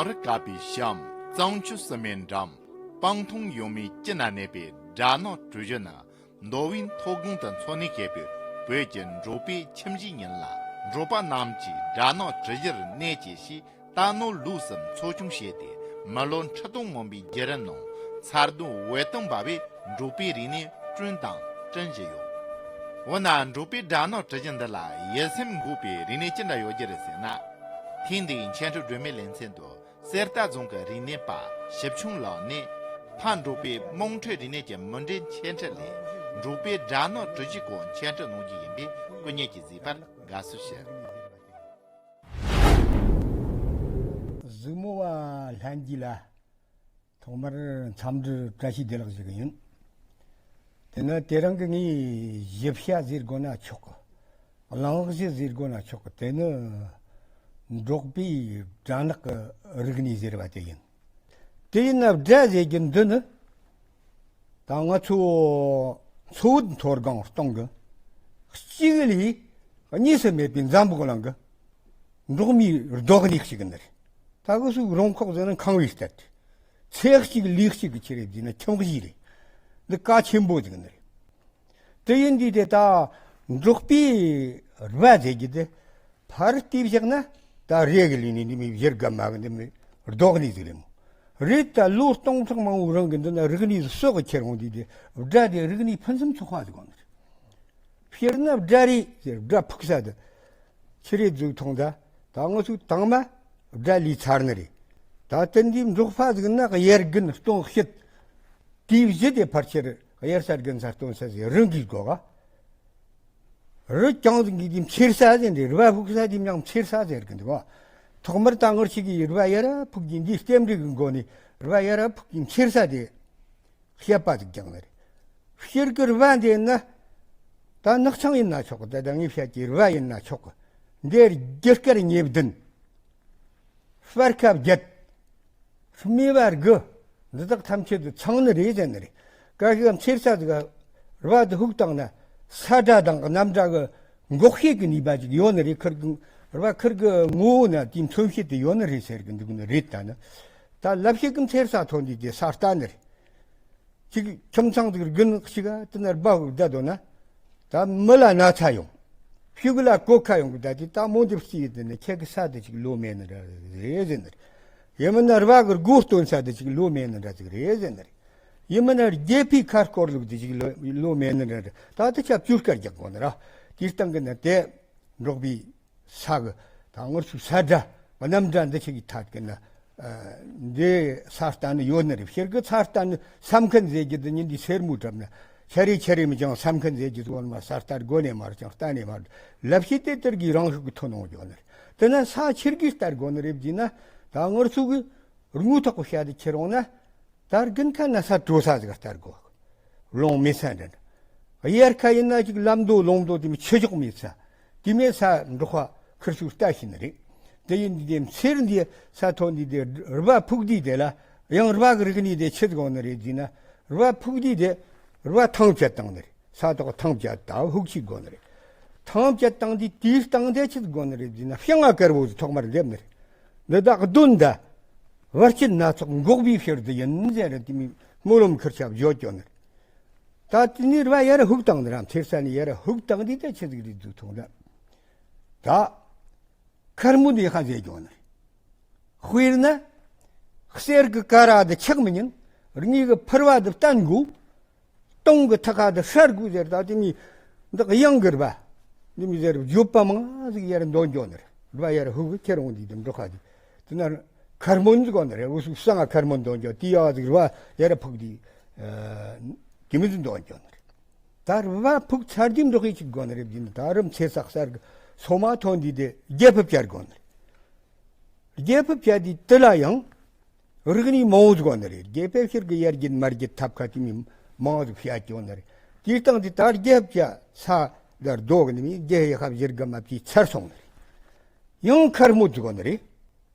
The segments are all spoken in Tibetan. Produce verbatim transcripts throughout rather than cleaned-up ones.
དཀར་པོའི་ཤམ། གཙང་ཆུ་བསིལ་མའི་འགྲམ། སྤང་ཐང་ཡངས་མའི་དཀྱིལ་ན་གནས་པའི་སྦྲ་ནག་གྲུ་བཞི་ནི། མདོ་དབུས་མཐོ་སྒང་དུ་འཚོ་གནས་བྱེད་པའི་བོད་ཀྱི་འབྲོག་པའི་ཁྱིམ་གཞིས་ཡིན་ལ། འབྲོག་པ་རྣམས་ཀྱིས་སྦྲ་ནག་གྲུ་བཞིར་གནས་བཅས་ཤིང་། རྟ་ནོར་ལུག་གསུམ་འཚོ་སྐྱོང་བྱས་ཏེ། མི་ལོ་ཁྲི་སྟོང་མང་པོའི་བརྒྱུད་རིམ་ནང་མཚར་སྡུག་འོད་སྟོང་འབར་བའི་འབྲོག་པའི་རིག་གནས་བསྐྲུན་དང་བསྐྲུན་བཞིན་ཡོད། འོ་ན་འབྲོག་པའི་སྦྲ་ནག་གྲུ་བཞི་འདི་ལ་ཡིད་སེམས་འགུག་པའི་རིག་གནས་ཅི་འདྲ་ཡོད་རྒྱུ་རེད་ཟེར་ན། ཐེངས་འདིའི་འཆད་ཁྲིད་སྒྲོན་མེའི་ལེ་ཚན་དུ་གསེར་རྟ་རྫོང་གི་རིག་གནས་པ་ཞིབ་ཆུང་ལགས་ནས། ཕ་འབྲོག་པའི་དམངས་ཁྲོད་རིག་གནས་ཀྱི་མུ་འབྲེལ་འཆད་ཁྲིད་ལས། འབྲོག་པའི་སྦྲ་ནག་གྲུ་བཞིའི་སྐོར་འཆད་ཁྲིད་གནང་རྒྱུ་ཡིན་པས། སྐུ་ཉིད་ཀྱིས་གཟིགས་པར་དགའ་བསུ་ཞུ། གཟིགས་མོ་བ་ལྷན་རྒྱས་ལ་ཐོག་མར་འཚམས་འདྲི་བཀྲ་ཤིས་བདེ་ལེགས་ཞུ་གི་ཡིན། དེ་ནི་དེ་རིང་གི་ངའི་ཞིབ་བཤད་ཟེར་དགོས་ན་ཆོག་གི། གླེང་གཞི་ཟེར་དགོས་ན་ཆོག་གི། དེ་ནི་འབྲོག་པའི་སྦྲ་ནག་གི་རིག་གནས་ཟེར་བ་དེ་ཡིན། དེ་ཡིན་ན་སྦྲ་ཟེར་རྒྱུ་འདི་ནི། ད་ང་ཚོ་འཚོ་བོད་མཐོ་སྒང་སྟེང་གི་གཅིག་ལས་གཉིས་སུ་མེད་པའི་འཛམ་བུ་གླིང་གི་འབྲོག་མིའི་སྡོད་གནས་ཤིག་ནི་རེད། ད་གི་སུ་རོང་ཁོག་ཟེར་ན་ཁང་བའི་ལྟར་རེད། ཚེས་གཅིག་ལུས་གཅིག་གི་ཆི་རེད་ཟེར་ན་ཁྱིམ་གཞིས་རེད། འདི་ཀ་ཆེན་པོ་ཟིག་ནི་རེད། དེ་ཡིན་དུས་དེ་ད་འབྲོག་པའི་རྦ་ཟེར་རྒྱུ་དེ་ཕར་བལྟས་བཞག་ན་ད་རེ་གི་ལུས་ནི་འདི་མི་གཞིར་ག་མ་གི་འདི་མི་སྡོད་གནས་ཟིག་རེད་མོ། རེད། ད་ལོ་སྟོང་ཕྲག་མང་བོའི་རིང་གི་འདི་ན་རིག་གནས་སུ་སོགས་ཀྱི་ཁྱེར་འོང་དུས་དེ་སྦྲ་དེ་རིག་གནས་ཕུན་སུམ་ཚོགས་པ་ཟིག་གོ་ནི་རེད། སྤྱིར་ན་སྦྲ་རི་ཟེར་སྦྲ་ཕུག་ས་དེ་ཆི་རེད་ཟིག་མཐོང་ད། ད་ང་ཚོས་དང་མ་སྦྲ་ལས་ཚར་ནི་རེད། ད་དེ་འདི་འབྲོག་པ་ཟིག་ན་དབྱར་དགུན་སྟོན་དཔྱིད་དུས་བཞི་དེ་ཕལ་ཆེར་དབྱར་ས་དགུན་ས་སྟོན་ས་ཟེར་རང་གིས་གོ་ག། རི་རྐྱང་ཟིག་གི་དེ་འཚེར་ས་ཟེར་འདི་རྦ་ཕུག་ས་དེ་མྱང་འཚེར་ས་ཟེར་གི་འདུག་ག། ཐོག་མར་ད་ངར་ཞིག་གིས་རྦ་ཡར་ཕུག་གི་འདི་ལྟེམ་རིག་གི་མགོ་ནས་རྦ་ཡར་ཕུག་གི་འཚེར་ས་དེ་བཤད་པ་ཟིག་ཀྱང་ནི་རེད། སྤྱིར་གི་རྦ་འདི་ན་ད་ནག་ཆང་ཡིན་ན་ཆོག་གི། ད་ད་ངས་བཤད་ཀྱི་རྦ་ཡིན་ན་ཆོག་གི། འདིར་རྒྱུ་སྐར་ཉེར་བདུན། སྤར་ཁ་བརྒྱད། སྨེ་བ་དགུ། འདི་དག་ཐམས་ཅད་དུ་ཚང་ནི་རེད་ཟེར་ནི་རེད། གལ་སྲིད་འཚེར་ས་ཟིག་རྦ་དེ་ཕུག་བཏང་ན་ས་སྒྲ་དང་གི་གནམ་སྒྲ་གི་འགོག་ཤེས་ཀྱི་ནུས་པ་ཅིག་ཡོད་ནི་རེད། ཁིར་གི་རྦ་ཁིར་གི་ངོ་བོ་ན་དེའི་མཚོན་བྱེད་དེ་ཡོད་ནི་རེད་ཟེར་གི་འདུག་ནི་རེད། ད་ནི་ད་ལབ་ཤེས་ཀྱི་འཚེར་ས་ཐོན་དུས་དེ་ས་ལྟ་ནི་རེད། གཅིག་ཁྱིམ་ཚང་ཟིག་དགུན་གཅིག་ག་དེ་ན་རྦ་བདའ་འདོད་ན། ད་མི་ལ་ན་ཚ་ཡོང་། ཕྱུགས་ལ་གོད་ཁ་ཡོང་གི། ད་དེ་ད་མོ་འདི་སྐྱིད་དེ་ནི་ཁྱེད་ཀྱི་ས་དེ་ཅིག་ལོ་མེད་ནི་འདྲ་རེད་ཟེར་ནི་རེད། ཡིན་མིན་ན་རྦ་གི་སྒོ་སྟོན་ས་དེ་ཅིག་ལོ་མེད་ནི་འདྲ་ཟིག་རེད་ཟེར་ནི་རེད། ཡིན་མིན་ན་རྒྱལ་ཕའི་ཁ་སྐོར་ལུགས་དེ་ཅིག་ལོ་ལོ་མེད་ནི་འདྲ་རེད། ད་དེ་ཆ་བཅུ་སྐར་རྒྱག་དགོས་ནི་ར། དེའི་སྟེང་གི་ནི་དེ་འབྲོག་པའི་ས་གི་ད་ངར་ཚུགས་ས་སྒྲ་གནམ་སྒྲ་འདི་ཆ་གི་ཐད་ཀྱི་ན། འདི་ས་ལྟ་ནི་ཡོད་ནི་རེད། ཕྱིར་གི་ས་ལྟ་ནི་ས་མཁན་ཟེར་རྒྱུ་འདི་ཉིན་འདི་སེར་མོ་གྲབ་ན་ཆ་རེ་ཆ་རེ་མི་ཅང་ས་མཁན་ཟེར་རྒྱུ་ཟོན་མ་ས་ལྟ་དགོས་ནས་མར་ཅང་ལྟ་ནས་མར་ལབ་ཤེས་དེ་དེར་གི་རང་ཤུགས་ཀྱི་ཐོན་འོང་རྒྱུ་ནི་རེད། དེ་ན་ས་ཕྱིར་གི་ལྟ་དགོས་ནི་རེད་བགྱིས་ན། ད་ངར་ཚུགས་གི་རྔུལ་ཐོག་གི་བཤད་དེ་ཁྱེར་འོང་ན། ད་དགུན་ཁ་ན་ས་དྲོ་ས་ཟིག་ལྟ་དགོས། རླུང་མེད་ས་འདྲ་འདྲ། དབྱར་ཁ་ཡིན་ན་ཅིག་ལམ་མདོ་ལུང་མདོ་དེ་མི་ཆུ་ལྕོག་མེད་ས། དེ་མེད་ས་འབྲོག་པ་ཁིར་ཚུགས་ལྟ་ཤེས་ནི་རེད། དེ་ཡིན་དུས་དེ་འཚེར་འདི་ས་ཐོན་འདི་དེ་རྦ་ཕུག་འདི་དེ་ལ་ཡང་རྦ་གི་རིག་གནས་དེ་ཆི་དགོས་ནི་རེད་བགྱིས་ན། རྦ་ཕུག་འདི་དེ་རྦ་ཐང་བཅད་བཏང་ནི་རེད། ས་ཐོག་ཐང་བཅད་ད་ཕུག་ཅིག་དགོས་ནི་རེད། ཐང་བཅད་བཏང་དུས་དེའི་སྟེང་དེ་ཆི་དགོས་ནི་རེད་བགྱིས་ན། ཕྱི་ང་དཀར་བོ་ཟིག་ཐོག་མར་འདེབས་ནི་རེད། འདི་དག་གདོན་ད་བར་ཆད་སྣ་ཚོགས་འགོག་པའི་ཕྱིར་དུ་ཡིན་ཟེར་རེད། དེ་མི་སྨོན་ལམ་ཁིར་ཆ་བརྗོད་སྐྱོ་ནི་རེད། ད་དེ་ནི་རྦ་ཡར་ཕུག་བཏང་ནི་ར། འཚེར་ས་ནི་ཡར་ཕུག་བཏང་དུས་ད་ཆི་ཟིག་རེད་འདུག་མཐོང་ད། ད་མཁར་མོ་འདི་ཧ་ཟེར་སྐྱོ་ནི་རེད། དཔེར་ན་གསེར་གི་ཀ་ར་འདི་ཆག་མི་ཉན། དངུལ་གི་ཕུར་བ་འདི་བསྟན་དགོས། སྟོང་གི་ཐག་ཁ་དུ་ཧྲལ་དགོས་ཟེར། ད་དེ་མི་འདི་གཡང་གི་རྦ་འདི་མི་ཟེར་བརྗོད་པ་མང་ཟིག་ཡར་འདོན་སྐྱོ་ནི་རེད། རྦ་ཡར་ཕུག་གི་ཁྱེར་འོང་དུས་དེ་འབྲོག་པ་དེ་དེ་ན་མཁར་མོ་འདི་གོ་ནི་རེད། འུ་ཚོ་གསང་ང་མཁར་མོ་འདོན་སྐྱོ་དེ་ཡག་ཟིག་རྦ་ཡར་ཕུག་དེ་དེ་མི་ཟིག་འདོན་སྐྱོ་ནི་རེད། ད་རྦ་ཕུག་ཚར་དུས་འབྲོག་པའི་ཅིག་དགོས་ནི་རེད་བགྱིས་ན། ད་རུ་འཚེར་ས་གསར་གི་སོ་མ་ཐོན་དུས་དེ་རྒྱལ་ཕུབ་བཅར་དགོས་ནི་རེད། རྒྱལ་ཕུབ་བཅར་དུས་དེ་ལ་ཡང་རིག་གནས་མང་བོ་ཟིག་དགོས་ནི་རེད། རྒྱལ་པོའི་ཕྱིར་གི་ཡར་རྒྱུད་མར་རྒྱུད་ཐབ་ཁ་དེ་མི་མང་བོ་ཟིག་བཤད་སྐྱོ་ནི་རེད། དེའི་སྟེང་དེ་ད་རྒྱལ་ཕུབ་བཅར་ས་ལ་རྡོ་གི་ནི་མི་རྒྱལ་ཡི་ཁབ་གཞིར་གི་མ་བཅས་ཚར་སོང་ནི་རེད། ཡང་མཁར་མོ་ཟིག་དགོས་ནི་རེད།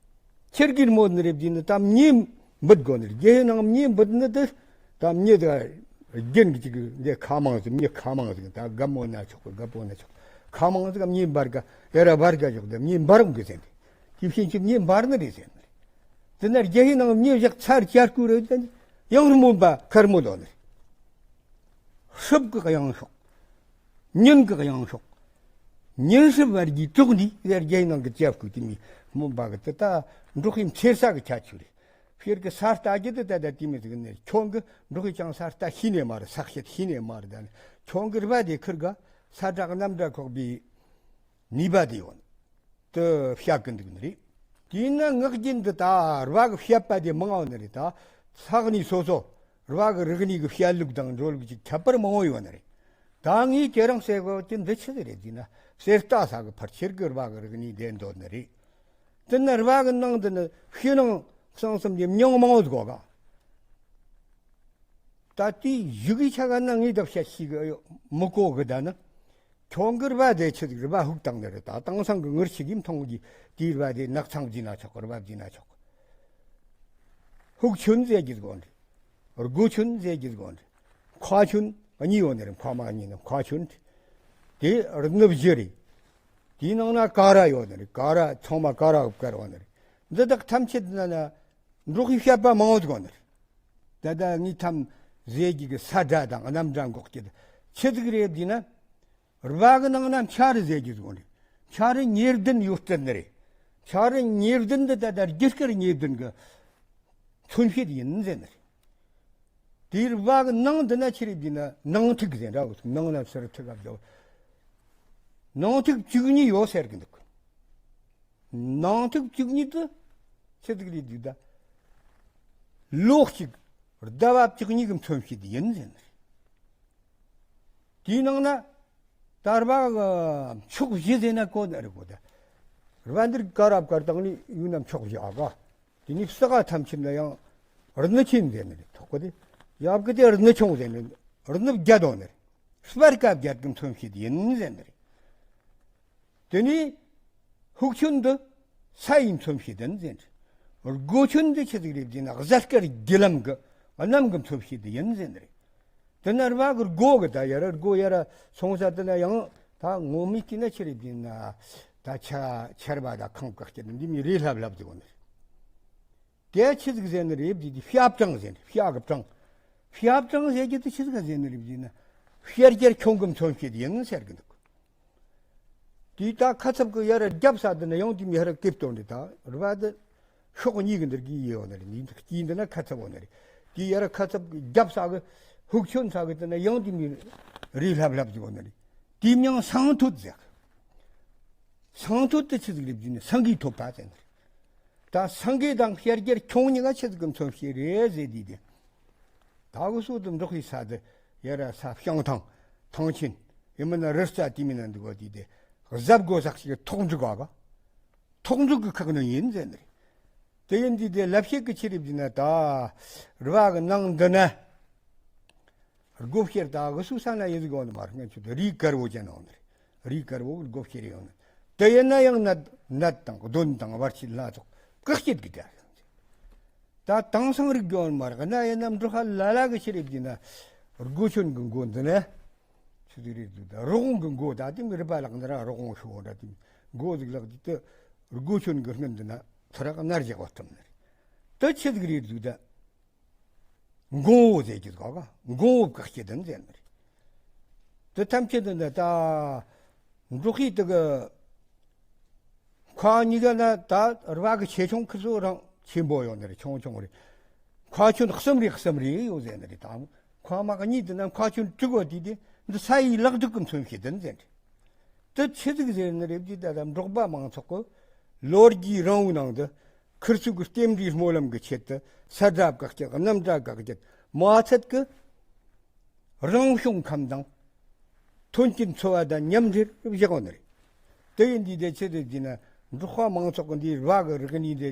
ཁྱེར་གིར་མོ་ནི་རེད་བགྱིས་ན། ད་མྱེ་འབུད་དགོས་ནི་རེད། རྒྱལ་ཡོད་ནང་མྱེ་འབུད་ནི་དེ་ད་མྱེ་དེ་རྒྱུན་གཅིག་འདི་ཁ་མང་ཟིག་མྱེ་ཁ་མང་ཟིག་ད་རྒད་མོ་ན་ཆོག་གི་རྒད་པོ་ན་ཆོག་ཁ་མང་ཟིག་མྱེ་འབར་ག་ཡ་ར་འབར་ག་ཞོག་དེ་མྱེ་འབར་འོང་གི་ཟེར་ནི། དེ་བཞིན་གྱི་མྱེ་འབར་ནི་རེད་ཟེར་ནི་རེད། དེ་ན་རྒྱལ་ཕྲན་ནང་མི་བཞག་ཚར་བསྐྱར་བསྐུར་རེད། དེ་ནི་ཡང་སྨོན་པ་དཀར་མོ་ལོ་ནི། སྲིབ་གི་གཡང་ཤོག་ཉིན་གི་གཡང་ཤོག་ཉིན་སྲིབ་བར་གྱི་དྲུག་འདི་ཟེར་རྒྱལ་ནང་གི་སྐྱབས་བསྐུལ་དེ་མི་སྨོན་པ་གི་དེ་ད་འབྲོག་ཁའི་འཚེར་ས་གི་ཁྱད་ཆོས་རེད། ཕྱིར་གི་ས་ལྟ་རྒྱུ་དེ་ད་ད་དེ་མི་ཟིག་ནས་ཁྱོད་གི་འབྲོག་ཁའི་ཅང་ས་ལྟ་ཤེས་ནས་མ་རེད། ས་བཤད་ཤེས་ནས་མ་རེད། ད་ནི་ཁྱོད་གི་རུ་བ་དེ་ཁུར་ག་ས་བྲག་གནམ་བྲག་ཁོག་པའི་ནུས་པ་དེ་ཡོད་དུ་བཤད་གི་འདུག་ནི་རེད། དེས་ན་ངག་རྒྱུན་འདི་ད་རུ་བ་གི་བཤད་པ་དེ་མང་བ་ནི་རེད། ད་ས་གནས་སོ་སོ་རུ་བ་གི་རིག་གནས་གི་བཤད་ལུགས་དང་འགྲོ་ལུགས་ཀྱི་ཁྱད་པར་མང་བོ་ཡོད་ནི་རེད། ད་ངས་ཁྱེད་རང་ཟེར་གོ་དེ་འདི་ཆི་ཟིག་རེད་ཟེར་ན། གསེར་རྟ་ས་གི་ཕར་ཆེར་གི་རུ་བ་གི་རིག་གནས་དེ་འདོད་ནི་རེད། དེ་ན་རུ་བ་གི་ནང་དུ་ནི་ཕྱི་ནང་གསང་གསུམ་གྱི་མྱིང་མང་བོ་ཟིག་གོ་ག་ད་དེའི་གཞུག་གི་ཆ་ག་ན་ངས་ད་བཤད་ཤེས་གི་མི་གོ་གི། ད་ནི་ཁྱོད་གི་རུ་བ་དེ་ཆི་ཟིག་རུ་བ་ཧུག་བཏང་ནི་རེད། ད་དེང་སང་གི་ངར་ཆི་གིས་མཐོང་གི་དེའི་རུ་བ་དེ་ནག་ཚང་བགྱིས་ན་ཆོག་གི། རུ་བ་བགྱིས་ན་ཆོག་གི། ཧུག་ཆོན་ཟེར་གྱི་དགོན་རེད། སྒོ་ཆོན་ཟེར་གྱི་དགོན་རེད། མཁར་ཆོན་གཉིས་ཡོད་ནི་རེད། མཁར་མ་གཉིས་ནི་མཁར་ཆོན་རེད། དེ་རི་ནུབ་བཞི་རེད། དེའི་ནང་ན་ཀ་ར་ཡོད་ནི་རེད། ཀ་ར་ཚང་མ་ཀ་ར་གི་བཀར་བ་ནི་རེད། འདི་དག་ཐམས་ཅད་ན་ན་འབྲོག་པའི་བཤད་པ་མང་བོ་ཟིག་ཡོད་ནི་རེད། ད་ལྟ་ངས་ཐམས་ཟེར་གྱི་གི་ས་སྒྲ་དང་གནམ་སྒྲ་འགོག་གྱི་ཆི་ཟིག་རེད་བསྡུས་ན། རུ་བ་གི་ནང་ན་འཆ་རི་ཟེར་གྱི་ཟིག་ཡོད་ནི་རེད། འཆ་རི་ཉེར་བདུན་ཡོད་སྲིད་ནི་རེད། འཆ་རི་ཉེར་བདུན་འདི་ད་ལྟ་རྒྱུ་སྐར་ཉེར་བདུན་གི་མཚོན་བྱེད་ཡིན་ཟེར་ནི་རེད། དེའི་རུ་བ་གི་ནང་འདི་ན་ཆི་རེད་བསྡུས་ན་ནང་ཐིག་ཟེར་འདྲ་བོ་ཟིག་ནང་ན་ཕྱི་རུ་ཐིག་ག་བརྒྱབ། ནང་ཐིག་བཅུ་གཉིས་ཡོད་ཟེར་གི་འདུག་ནང་ཐིག་བཅུ་གཉིས་དེ་ཆི་ཟིག་རེད་བསྡུས་ད། ལོ་གཅིག་ཟླ་བ་བཅུ་གཉིས་ཀྱི་མཚོན་བྱེད་ཡིན་ཟེར་ནི་རེད། དེའི་ནང་ན་ད་རུ་བ་གི་ཕྱོགས་བཞི་ཟེར་ན་གོ་ནི་རེད་གོ། ད་རུ་བ་འདིར་ཀ་ར་བཀར་བཏང་ནི་ཡུལ་རྣམས་ཕྱོགས་བཞི་ཨ་ག་དེ་ནི་ས་ག་ཐམས་ཅད་ན་ཡང་རི་ནི་ཆེན་ཟེར་ནི་རེད། ཐོག་གི་དེ་ཡབ་གི་དེ་རི་ནི་ཆུང་ཟེར་ནི། རི་ནི་བརྒྱད་དོ་ནི་རེད། སྤར་ཁ་བརྒྱད་ཀྱི་མཚོན་བྱེད་ཡིན་ཟེར་ནི་རེད། དེ་ནས་ཧུག་ཆོན་འདི་ས་ཡི་མཚོན་བྱེད་ཡིན་ཟེར་ནི་རེད། སྒོ་ཆོན་འདི་ཆི་ཟིག་རེད་བསྡུས་ན་གཟའ་སྐར་རྒྱུ་ལམ་གྱི་གནམ་གྱི་མཚོན་བྱེད་ཡིན་ཟེར་ནི་རེད། དེ་ན་རུ་བ་གི་སྒོ་གི་ད་ཡར་སྒོ་ཡར་སོང་ས་དེ་ན་ཡང་ད་ངོ་མི་སྐྱིད་ན་ཆི་རེད་བསྡུས་ན་ད་ཆ་ཆར་བ་ད་ཁང་བཀག་སྐྱིད་འདི་མི་རེ་ལྷབ་ལྷབ་ཟིག་ཡོད་ནི་རེད། དེ་ཆི་ཟིག་ཟེར་ནི་རེད་བསྡུས་ཏེ་བྱ་བྲང་ཟེར་ནི། བྱ་གི་བྲང་། བྱ་བྲང་ཟེར་གྱི་དེ་ཆི་ཟིག་ཟེར་ནི་རེད་བསྡུས་ན་བྱ་རྒྱལ་ཁྱུང་གི་མཚོན་བྱེད་ཡིན་ཟེར་གི་འདུག་དེའི་ད་ཁ་ཚབ་ཀྱི་ཡར་རྒྱབ་ས་དེ་ན་ཡང་དེ་མི་ཧར་ཀིབ་སྟོན་རེད། ད་རུ་བ་དེ་ཕྱོགས་གཉིས་ཀྱི་འདིར་གི་ཡོད་ནི་རེད། འདི་དཀྱིལ་འདི་ན་ཁ་ཚབ་ཡོད་ནི་རེད། དེའི་ཡར་ཁ་ཚབ་ཀྱི་རྒྱབ་ས་གི་ཧུག་ཆོན་ས་གི་དེ་ན་ཡང་དེ་མི་རེ་ལྷབ་ལྷབ་ཟིག་ཡོད་ནི་རེད། དེའི་མིང་སང་ཐོད་ཟེར། སང་ཐོད་དེ་ཆི་ཟིག་རེད་བསྡུས་ན་སེང་གེའི་ཐོད་པ་ཟེར་ནི་རེད། ད་སེང་གེ་དང་བྱ་རྒྱལ་ཁྱུང་གཉིས་ཀ་ཆི་ཟིག་གི་མཚོན་བྱེད་རེད་ཟེར་དུས་དེ། ད་གི་སོ་དུ་འབྲོག་པའི་ས་དེ་ཡར་ས་བྱང་ཐང་ཐང་ཆེན་ཡིན་མིན་ན་རི་རྩ་དེ་མིན་ན་འདུག་གོ་དུས་དེ་གཟབ་དགོས་ས་ཞིག་ཐོག་འཇུག་ག་ག་ཐོག་འཇུག་གི་ཁག་ནི་ཡིན་ཟེར་ནི་རེད། དེ་ཡིན་དུས་དེ་ལབ་བཤད་ཀྱི་ཆི་རེད་བསྡུས་ན་ད་རུ་བ་གི་ནང་འདི་ན། སྒོ་ཕྱེར་ད་གི་སུ་ས་ན་ཡི་ཟིག་ཡོང་ནི་མ་རེད། ང་ཚོ་དེ་རི་དཀར་བོ་ཅན་ཡོང་ནི་རེད། རི་དཀར་བོ་གི་སྒོ་ཕྱེར་ཡོང་ནི་དེ་ཡིན་ན་ཡང་ནད་ནད་དང་གདོན་དང་བར་ཆད་སྣ་ཚོགས་བཀག་བྱེད་ཀྱི་དེ་རེད། ད་དེང་སང་རིག་ཡོང་ནི་མ་རེད། ན་ཡིན་ན་འབྲོག་པ་ལ་ལ་གི་ཆི་རེད་བསྡུས་ན་སྒོ་ཆེན་གི་མགོ་འདི་ན་ཆི་ཟིག་རེད་འདུག་ད་རི་བོང་གི་མགོ་ད་དེ་མི་རི་པ་ལག་འདི་ར་རི་བོང་ཤོག་འདྲ་དེ་མགོ་ཟིག་ལག་དེ་དེ་སྒོ་ཆེན་གི་སྔུན་འདི་ན་ཚུར་ར་གནར་བཞག་པ་བཏང་ནི་རེད། དེ་ཆི་ཟིག་རེད་འདུག་ད། མགོ་བོ་ཟེར་གྱི་གོ་ག་མགོ་བོ་བཀག་བྱེད་ཡིན་ཟེར་ནི་རེད། དེ་ཐམས་ཅད་དུ་འདི་ད་འབྲོག་པའི་དེ་གི་མཁར་གཉིས་ཀ་ན་ད་རུ་བ་གི་ཆེ་ཆུང་ཁི་ཚོ་རང་ཆེན་པོ་ཡོད་ནི་རེད། ཆུང་ཆུང་རེད། མཁར་ཆུང་གསུམ་རེ་གསུམ་རེ་ཡོད་ཟེར་ནི་རེད། ད་མཁར་མ་གཉིས་དེ་ན་མཁར་ཆུང་དྲུག་པོ་དེ་དེ་འདི་ས་ཡི་ལེགས་སྒྲིག་གི་མཚོན་བྱེད་ཡིན་ཟེར་ནི་རེད། དེ་ཆི་ཟིག་ཟེར་ནི་རེད་ཅེ་ད་ལྟ་འབྲོག་པ་མང་ཚོགས་ཀྱིས་ལོ་རྒྱུས་རིང་བོའི་ནང་དུ་ཁིར་ཚོ་གི་རྟེན་འབྲེལ་སྨོན་ལམ་གྱི་ཆེད་དུ་ས་དགྲ་བཀག་རྒྱུ་གནམ་དགྲ་བཀག་རྒྱུ་མ་ཚད་ཀྱི་རང་བྱུང་ཁམས་དང་མཐུན་རྐྱེན་འཚོ་བ་དང་མཉམ་འབྲེལ་བཞག་ཡོད་ནི་རེད། དེ་ཡིན་དུས་དེ་ཆི་ཟིག་ཟེར་ན་འབྲོག་པ་མང་ཚོགས་ཀྱི་འདིའི་རུ་བ་གི་རིག་གནས་དེ་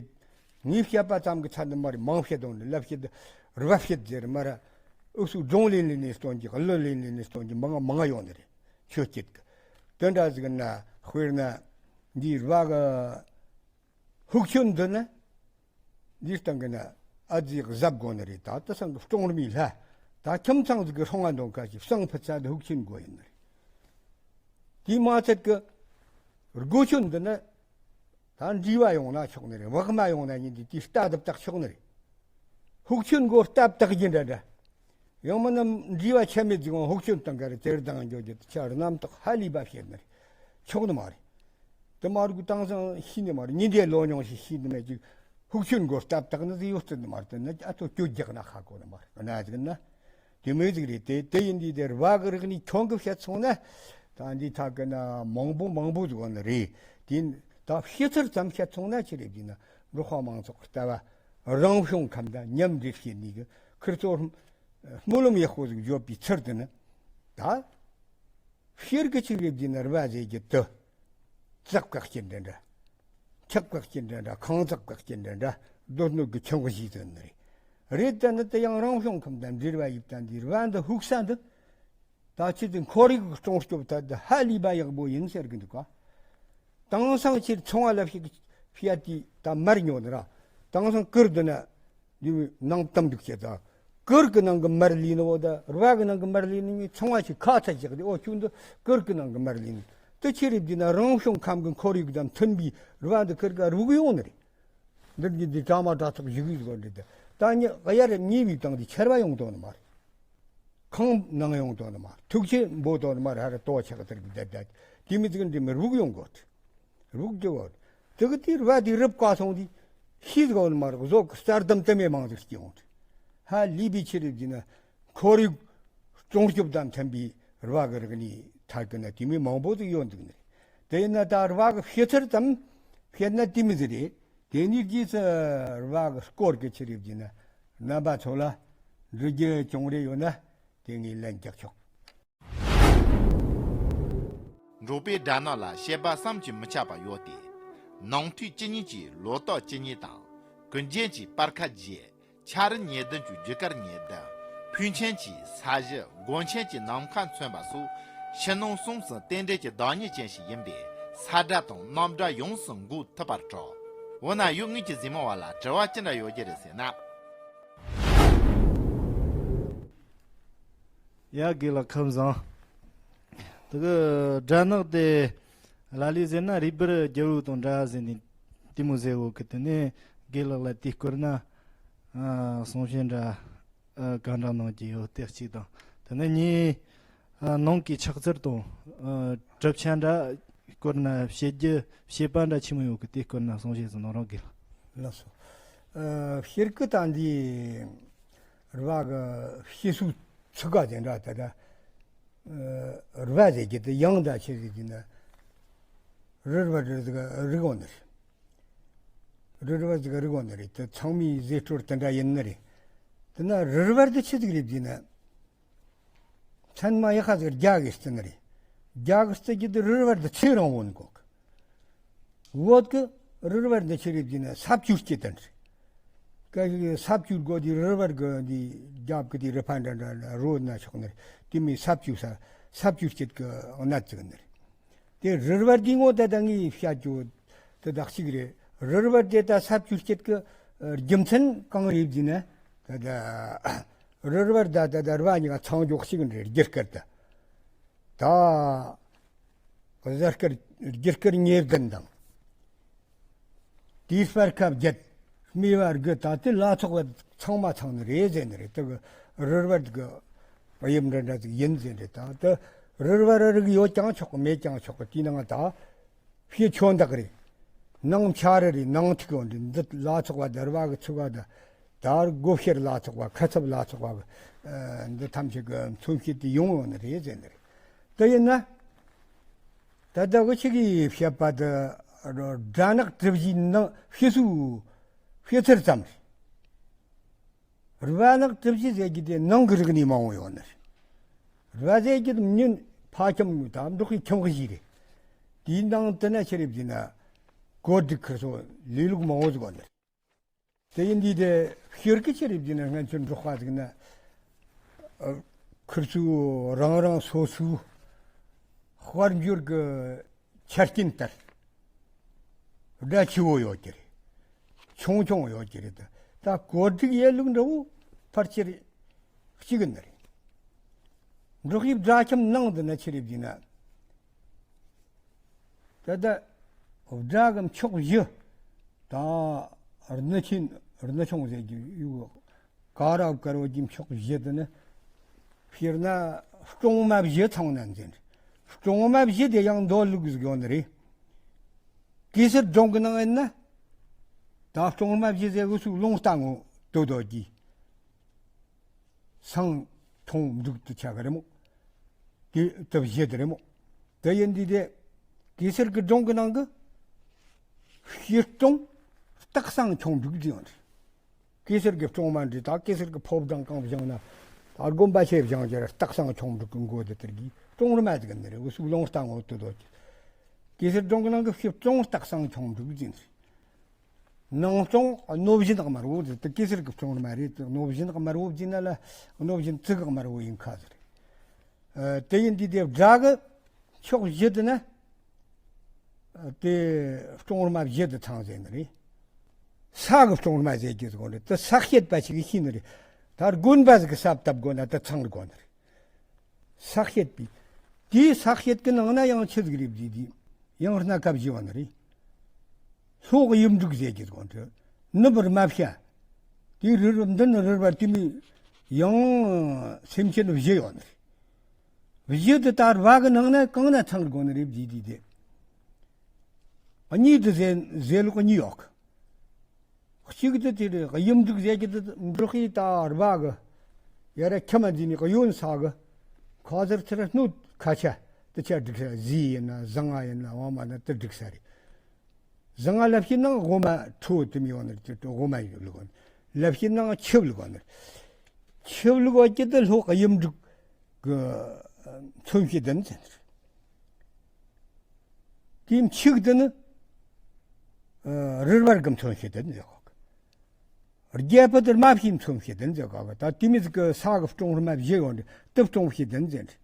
ངས་བཤད་པ་ཙམ་གྱི་ཚད་འདི་མ་རེད། མང་བཤད་དང་ནི་ལབ་བཤད་རུ་བ་བཤད་ཟེར་མ་ར་འུ་ཚོ་སྒྲུང་ལེན་ལེན་ནས་སྟོན་གྱི་གླུ་ལེན་ལེན་ནས་སྟོན་གྱི་མང་མང་ཡོད་ནི་རེད། ཆོས་སྐྱིད་ཀྱི། དེ་འདྲ་ཟིག་ན་དཔེར་ན་འདིའི་རུ་བ་གི་ཧུག་ཆོན་འདི་ན་འདིའི་སྟེང་གི་ན་ཨ་ཙི་གཟབ་དགོས་ནི་རེད། ད་དེ་སང་གི་སྲུང་མའི་ལྷ་ད་ཁྱིམ་ཚང་ཟིག་གི་སྲུང་བ་འདོན་ཁ་ཞིག་བསང་ཕུད་ས་དེ་ཧུག་ཆོན་དགོས་ཡིན་ནི་རེད། དེ་མ་ཚད་ཀྱི་སྒོ་ཆོན་འདི་ན་ ད་འབྲས་བུ་ཡོང་ན་ཆོག་ནི་རེད། བག་མ་ཡོང་ན་ཡིན་དུས་དེའི་རྟ་དེ་བཏགས་ཆོག་ནི་རེད། ཕུགས་ཆོད་མགོ་རྟ་བཏགས་རྒྱུ་འདྲ་འདྲ། ཡང་མིན་ན་འབྲས་བུ་ཆད་མེད་ཟིག་ཡང་ཕུགས་ཆོད་བཏང་ག་རེ་དེར་ལྡང་འགྱོ་རྒྱུ་དེ་ཆ་རྣམ་དག་ཧ་ལས་པ་བཤད་ནི་རེད། ཆོག་ནི་མ་རེད། དེ་མ་རུག་དེང་སང་ཤེས་ནི་མ་རེད། ཉིན་དེ་ལོ་ཉུང་ཞིག་ཤེས་ནི་མེད་ཅིག་ཕུགས་ཆོད་མགོ་རྟ་བཏགས་ནི་ཟིག་ཡོད་རྩི་ནི་མ་རེད། དེ་ནི་ཨ་ཐོ་སྐྱོ་རྒྱག་ན་ཧ་གོ་ནི་མ་རེད། གནའ་ཟིག་ན། དེ་མོ་ཟིག་རེད། དེ་དེ་ཡིན་དུས་དེ་རྦ་གི་རིག་གནས་ཁྱོན་གི་བཤད་སོང་ན། ད་འདི་ཐག་གི་ན་མང་པོ་མང་པོ་ཟིག་ཡོད་ནི་རེད། དེ་ད་བཤད་ཚུལ་ཙམ་བཤད་སོང་ན་ཅི་རེད་ཟེར་ན། འབྲོག་པ་མང་ཚོགས་ཀྱི་ལྟ་བ་རང་བྱུང་ཁམས་དང་མཉམ་འདྲེས་བྱེད་ནུས་གི་ཁིར་ཚོ་སྨོན་ལམ་ཡག་པོ་ཟིག་བརྗོད་པའི་ཚུལ་དུ་ནི། ད་བཤད་གི་ཅི་རེད་ཟེར་ན། རྦ་ཟེར་གི་དུ་ཙག་བཀག་སྐྱེ་འདྲ་འདྲ། ཁྲག་བཀག་སྐྱེ་འདྲ་འདྲ། ཁང་ཙག་བཀག་སྐྱེ་འདྲ་འདྲ། རྡོ་སྣོད་ཀྱི་ཆུང་གི་ཞིག་ཟེར་ནི་རེད། རེད། ད་ནི་དེ་ཡང་རང་བྱུང་ཁམས་དང་འབྲེལ་བ་ཡོད། ད་འདི་རྦ་འདི་ཕུགས་ས་འདི། ད་ཁྱེད་ཀྱི་ཁོར་ཡུག་སྲུང་སྐྱོབ་ཐད་དུ་ཧ་ལས་པ་ཡག་པོ་ཡིན་ཟེར་གི་འདུག་ག་དེང་སང་ཁྱེད་ཚོང་བ་ལ་ཕྱིན་ཕྱིན་དུས་ད་མར་ཉོ་ནི་ར། དེང་སང་གུར་འདི་ན་འདི་ནང་བཏང་འདུག་ཟེར། ད་གུར་གི་ནང་གི་མར་ལས་ནི་འོ། ད་རྦ་གི་ནང་གི་མར་ལས་ནི། ཚོང་བ་ཞིག་ཁ་ཚ་བཞག་སྟེ། འོ་ཁྱོད་འདི་གུར་གི་ནང་གི་མར་ལས་ནི། དེ་ཅི་རེད་ཟེར་ན། རང་བྱུང་ཁམས་ཀྱི་ཁོར་ཡུག་དང་མཐུན་པའི་རྦ་འདི་ཁིར་ག་རུག་ཡོང་ནི་རེད། འདིར་གྱི་འདི་གྲ་མ་གྲ་ཚོགས་བཞུགས་ཡོད་ཟེར་འདྲི་དེ། ད་ཉི་གཡར་ཉེ་བའི་སྟེང་དེ་ཆར་པ་ཡོང་དོན་མ་རེད། ཁང་ནང་ཡོང་དོན་མ་རེད། ཐུག་ཆེ་འབོ་དོན་མ་རེད། ཧ་ར་ལྟོ་ཆག་ལྟར་གྱི་བསྡད་བསྡད། དེ་མི་ཚིག་འདི་མི་རུག་ཡོང་དགོས། རུག་རྒྱུ་བོ། དེ་གི་དེ་རྦ་དེ་རུབ་ཀ་སོང་དེ་ཤི་དགོས་མ་རེད། བཟོ་གི་རྩྭ་ལྡུམ་དེ་མེ་མང་ཟིག་སྐྱེ་འོང་། ཧ་ལས་པའི་ཆི་རེད་ཟེར་ན། ཁོར་ཡུག་སྲུང་སྐྱོབ་དང་མཐུན་པའི་རྦ་གི་རིག་གནས་ཐད་ཀྱི་ན་དེ་མོ་མང་པོ་ཟིག་ཡོད་འདུག་ནི། དེ་ཡིན་ན་ད་རྦ་གི་བཤད་ཚུལ་ཙམ་བཤད་ན་དེ་མོ་ཟིག་རེད། དེ་ནས་རྗེས་སུ་རྦ་གི་སྐོར་གྱི་ཆི་རེད་ཟེར་ན། རྣམ་པ་ཚོ་ལ་འདྲི་རྒྱུ་ཅུང་རེ་ཡོད་ན་དེ་ངས་ལན་རྒྱག་ཆོག་འབྲོག་པའི་སྦྲ་ནག་ལ་བཤད་པ་བསམ་གྱིས་མི་ཁྱབ་པ་ཡོད་དེ། ནང་དུས་བཅུ་གཉིས་ཀྱི་ལོ་ཏོག་བཅུ་གཉིས་དང་། ཀུན་མཁྱེན་གྱི་སྤར་ཁ་བརྒྱད། ཆ་རི་ཉེར་བདུན་གྱི་རྒྱུ་སྐར་ཉེར་བདུན། ཕུན་ཆེན་གྱི་ས་གཞི། མགོན་ཆེན་གྱི་ནམ་མཁའ་མཚོན་པ་སོགས། ཕྱི་ནང་གསུམ་སུ་རྟེན་འབྲེལ་གྱི་བདག་ཉིད་ཅན་ཞིག་ཡིན་པས། ས་སྒྲ་དང་གནམ་སྒྲ་ཡོངས་སུ་འགུག་ཐུབ་པར་གྲགས། འོ་ན་ཡུལ་དངོས་ཀྱི་གཟིགས་མོ་བ་ལ་དྲི་བ་ཅི་འདྲ་ཡོད་རྒྱུ་རེད་ཟེར་ན། ཡ་དགེ་ལགས་ཁམས་བཟང་། དེ་གི་སྦྲ་ནག་དེ་ལ་ལས་ཟེར་ན་རུས་སྦལ་རྒྱལ་པོ་དང་འདྲ་ཟེར་ནས་དེ་མོ་ཟེར་འོ་གི། དེ་ནས་དགེ་ལགས་ལ་དེ་སྐོར་ན་ཨ་གསུང་བཤད་འདྲ་ཨ་གང་འདྲ་གནང་གི་ཡོད་དེ་གཅིག་དང་། དེ་ནས་ངས་ཨ་ནང་གི་ཆགས་ཚུལ་དང་ཨ་གྲུབ་ཆ་འདྲ་སྐོར་ན་བཤད་རྒྱུ་བཤད་པ་འདྲ་ཆི་མོ་ཡོད་གི། དེ་སྐོར་ན་གསུང་བཤད་ཟིག་གནང་རོགས་དགེ་ལགས། ལགས་སོ། ཨ་ཕྱིར་གི་ད་འདི་རྦ་གི་བཤད་སྲོལ་ཚིག་ག་དེ་འདྲ་ད་ད། ཨ་རྦ་ཟེར་གྱི་དེ་ཡང་ད་ཆི་ཟིག་གི་ན། རུ་རྦ་རུ་ཟིག་རིག་འོང་ནི་རེད། རུ་རྦ་ཟིག་རིག་འོང་ནི་རེད། དེ་ཚང་མའི་ཟས་སྤྲོད་དེ་འདྲ་ཡིན་ནི་རེད། དེ་ན་རུ་རྦ་དེ་ཆི་ཟིག་རེད་ཟེར་ན། མཚན་མ་ཡག་པ་ཟིག་རྒྱ་གི་བརྩི་ནི་རེད། རྒྱ་གི་བརྩི་གི་དེ་རུ་རྦ་དེ་ཚེ་རིང་བོ་ནི་གོ་གི། བོད་གི་རུ་རྦ་འདི་ཆི་རེད་ཟེར་ན་ས་བཅུད་སྐྱེད་དེ་འདྲ། ཀ་ཞིག་ས་བཅུད་དགོས་དེ་རུ་རྦ་གི་འདི་རྒྱབ་གི་དེ་རུ་ཕ་འདྲ་འདྲ་འདྲ་རོ་ན་ཆོག་ནི་རེད། དེ་མིན་ས་བཅུད་ས་ས་བཅུད་སྐྱེད་གི་གནད་བརྩི་ནི་རེད། དེ་རུ་རྦ་འདི་ངོ་ད་ད་ངས་བཤད་རྒྱུ་དེ་དག་ཅིག་རེད། རུ་རྦ་འདི་ད་ས་བཅུད་སྐྱེད་གི་རྒྱུ་མཚན་གང་རེད་ཟེར་ན། ད་ད་རུ་རྦ་ད་ད་ད་རྦ་གཉིས་ཀ་ཚང་འཇོག་ཅིག་འདྲ་རྒྱུ་སྐར་ད། ད་གཟའ་སྐར་རྒྱུ་སྐར་ཉེར་བདུན་དང་། དེའི་སྤར་ཁ་བརྒྱད། སྨེ་བ་དགུ་དང་དེ་ལ་སོགས་པ་ཚང་མ་ཚང་ནི་རེད་ཟེར་ནི་རེད། དེ་གི་རུ་རྦ་གི་དབྱིབས་འདྲ་འདྲ་ཟིག་ཡིན་ཟེར་ནི་རེད། ད་དེ་རུ་རྦ་རིགས་ཡོད་ཀྱང་ཆོག་གི། མེད་ཀྱང་ཆོག་གི། དེའི་ནང་ད་ཕྱི་ཆོས་འདག་རེད། ནང་ཆ་རི་རེད། ནང་ཐིག་ཡོད་རེད། འདི་ལ་སོགས་པ་དེ་རྦ་གི་ཚུགས་པ་ད། ད་སྒོ་ཕྱེར་ལ་སོགས་པ། ཁ་ཚབ་ལ་སོགས་པ། ཨ་འདི་ཐམས་ཅད་ཀྱི་མཚོན་བྱེད་དེ་ཡོང་ཡོང་ནི་རེད་ཟེར་ནི་རེད། དེ་ཡིན་ན། ད་ལྟ་བུ་ཆི་གིས་བཤད་པ་དེ་སྦྲ་ནག་གྲུ་བཞིའི་ནང་བཤད་སྲོལ་བཤད་ཚུལ་ཙམ་རེད། རྦ་ནག་གྲུ་བཞི་ཟེར་གྱི་དེ་ནང་གི་རིག་གནས་མང་བོ་ཡོད་ནི་རེད། རྦ་ཟེར་གྱི་དེ་མྱི་ཕ་ཁྱིམ་དང་འབྲོག་པའི་ཁྱིམ་གཞིས་རེད། དེའི་ནང་དེ་ན་ཆི་རེད་ཟེར་ན། གོ་སྒྲིག་ཁུར་ཚོ་ལས་ལུགས་མང་བོ་ཟིག་ཡོད་ནི་རེད། དེ་ཡིན་དུས་དེ་ཕྱིར་གི་ཆི་རེད་ཟེར་ན། སྔོན་ཆད་འབྲོག་པ་ཟིག་ན་ཨ་ཁུར་ཚོས་རང་རང་སོ་སོའི་དཔལ་འབྱོར་གི་ཆ་རྐྱེན་ལྟར་སྦྲ་ཆེ་བོ་ཡོད་ཀྱི་རེད། ཆུང་ཆུང་ཡོད་ཀྱི་རེད། ད་ད་གོ་སྒྲིག་ཡས་ལུགས་འདྲ་བོ་ཕལ་ཆེར་གཅིག་ནི་རེད། འབྲོག་པའི་སྦྲ་ཁྱིམ་ནང་དུ་ན་ཆི་རེད་ཟེར་ན། ད་ལྟ་ དགྲ་གི་མཆོག་བཞི། ད་རི་ཆེན་རི་ཆུང་ཟེར་གྱི་ཡོད། ཀ་ར་དཀར་བོ་གྱི་མཆོག་བཞི་དེ་ནི། དཔེར་ན་སྲུང་མ་བཞི་ཚང་ན་འཛིན། སྲུང་མ་བཞི་དེ་ཡང་འདོད་ལུགས་ཟིག་ཡོད་ནི་རེད། གེ་སར་སྒྲུང་གི་ནང་ཡིན་ན། ད་སྲུང་མ་བཞི་ཟེར་འུ་ཚོའི་རླུང་རྟ་ངོ་དོ་དོ་གྱི། སང་ཁྱུང་འབྲུག་ཏུ་ཆགས་ཀྱི་རེད་མོ། དེ་དེ་བཞི་དེ་རེད་མོ། དེ་ཡིན་དུས་དེ། གེ་སར་གྱི་སྒྲུང་གི་ནང་གི། སྤྱིར་བཏང་སྟག་སང་ཁྱུང་འབྲུག་ཟེར་ཡོད་རེད། གེ་སར་གྱི་སྲུང་མ་འདི་དག་གེ་སར་གྱི་ཕོ་བྲང་གང་བཞེངས་ན། ད་དགོན་པ་ཆེ་བཞེངས་རྒྱུར་སྟག་སང་ཁྱུང་འབྲུག་གི་མགོ་དེ་དེར་གྱི་སྲུང་རུ་མ་ཟིག་ནི་རེད། འུ་ཚོའི་རླུང་རྟ་ངོ་དོ་དོ་གྱི། གེ་སར་སྒྲུང་གི་ནང་གི་སྤྱིར་བཏང་སྟག་སང་ཁྱུང་འབྲུག་ཟེར་ནི་རེད། ནང་སྟོང་གནོད་སྦྱིན་དམར་བོ་དེ་དེ་གེ་སར་གྱི་སྲུང་མ་རེད། དེ་གནོད་སྦྱིན་དམར་བོ་བགྱིས་ན་ལ་གནོད་སྦྱིན་ཙི་གི་དམར་བོ་ཡིན་ཁ་ཟེར། ཨ། དེ་ཡིན་དུས་དེ་དགྲ་གི་ཕྱོགས་བཞི་དེ་ན། ཨ། དེ་སྲུང་མ་བཞི་དེ་ཚང་ཟེར་ནི་རེད། ས་གི་སྲུང་མ་ཟེར་གྱི་ཟེར་གོ་ནི་རེད། དེ་ས་བཤད་པ་ཞིག་གིས་ཤེས་ནི་རེད། ད་དགོན་པ་ཟིག་གི་ས་བཏབ་དགོ་ན་དེ་ཚང་དགོ་ནི་རེད། ས་བཤད་པའི། དེའི་ས་བཤད་ཀྱི་ནང་ན་ཡང་ཆི་ཟིག་རེད་བགྱིས་དུས། ཡང་སྣ་ཁ་བཞི་བ་ནི་རེད། ལྷོ་གཡུ་འབྲུག་ཟེར་གྱི་དགོན་དུ། ནུབ་རྨ་བྱ། དེའི་རི་རུ་འདི་ནི་རི་རབ་དེ་མོ་ཡང་སེམས་ཅན་བཞི་ཡོད་ནི་རེད། བཞི་དེ་ད་རྦ་གི་ནང་ན་གང་ན་ཚང་དགོ་ནི་རེད་བགྱིས་དུས་དེ། གཉིས་དེ་ཟེ་ཟེ་ལོག་གཉིས་ཡོད་གི། གཅིག་དེ་དེ་རེད། གཡུ་འབྲུག་ཟེར་གྱི་དེ་འབྲོག་ཡི་ད་རྦ་གི། ཡ་ར་ཁྱིམ་མ་འདི་ནི་གཡོན་ས་གི། ཁ་ཟེར་ཚེ་ར་སྣོད་ཁ་ཆ་དེ་ཆ་སྒྲིག་ས། ཟས་ཡིན་ན་ཟངས་ང་ཡིན་ན་བ་མ་ན་དེ་སྒྲིག་ས་རེད། ཟངས་ང་ལབ་ཤི་ནང་འོ་མ་ཁྲོ་དེ་མི་ཡོང་ནི་དེ་འོ་མ་ཡོད་ལུགས་ཡོང་། ལབ་ཤི་ནང་ཆིབས་ལུགས་ཡོང་ནི། ཆིབས་ལུགས་ཡོད་ཀྱི་དེ་ལྷོ་གཡུ་འབྲུག་གི་མཚོན་བྱེད་དེ་ནི་ཟེར་ནི་རེད། དེའི་མཆུག་དེ་ནི། ཨ། རི་རབ་གི་མཚོན་བྱེད་དེ་ནི་ཟེར་གོ་གི། རྒྱལ་པོ་དེ་རྨ་བྱའི་མཚོན་བྱེད་དེ་ནི་ཟེར་གོ་གི། ད་དེ་མི་ཟིག་གི་ས་གི་སྲུང་རྨ་བཞི་ཡོད་འདི་དེ་སྲུང་བྱེད་དེ་ནི་ཟེར་ནི།